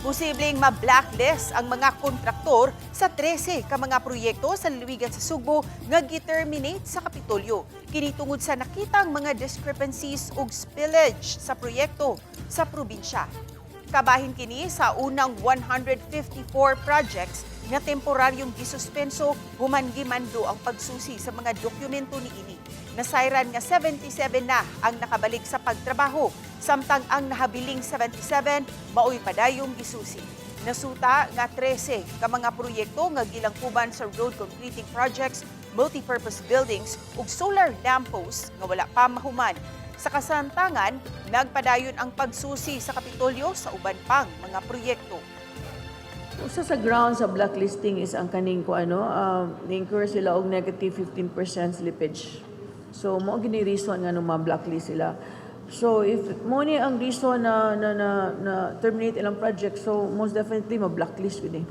Posibleng ma-blacklist ang mga kontraktor sa 13 ka mga proyekto sa lalawigan sa Sugbo nga gi-terminate sa Kapitolyo. Kini tungod sa nakitang mga discrepancies ug spillage sa proyekto sa probinsya. Kabahin kini sa unang 154 projects nga temporaryong gisuspenso human gimando ang pagsusi sa mga dokumento niini. Nasayran nga 77 na ang nakabalik sa pagtrabaho, samtang ang nahabiling 77 maoy padayong gisusi. Nasuta nga 13 ka mga proyekto nga gilangkuban sa road concreting projects, multipurpose buildings ug solar lampposts nga wala pa mahuman. Sa kasantangan, nagpadayon ang pagsusi sa Kapitolyo sa uban pang mga proyekto. Usa sa grounds sa blacklisting is ang kaning ko ano, ni-incur sila og negative 15% slippage. So mao gini reason nga nung ma-blacklist sila. So if mo ni ang reason na terminate ilang project, so most definitely ma-blacklist gud ni.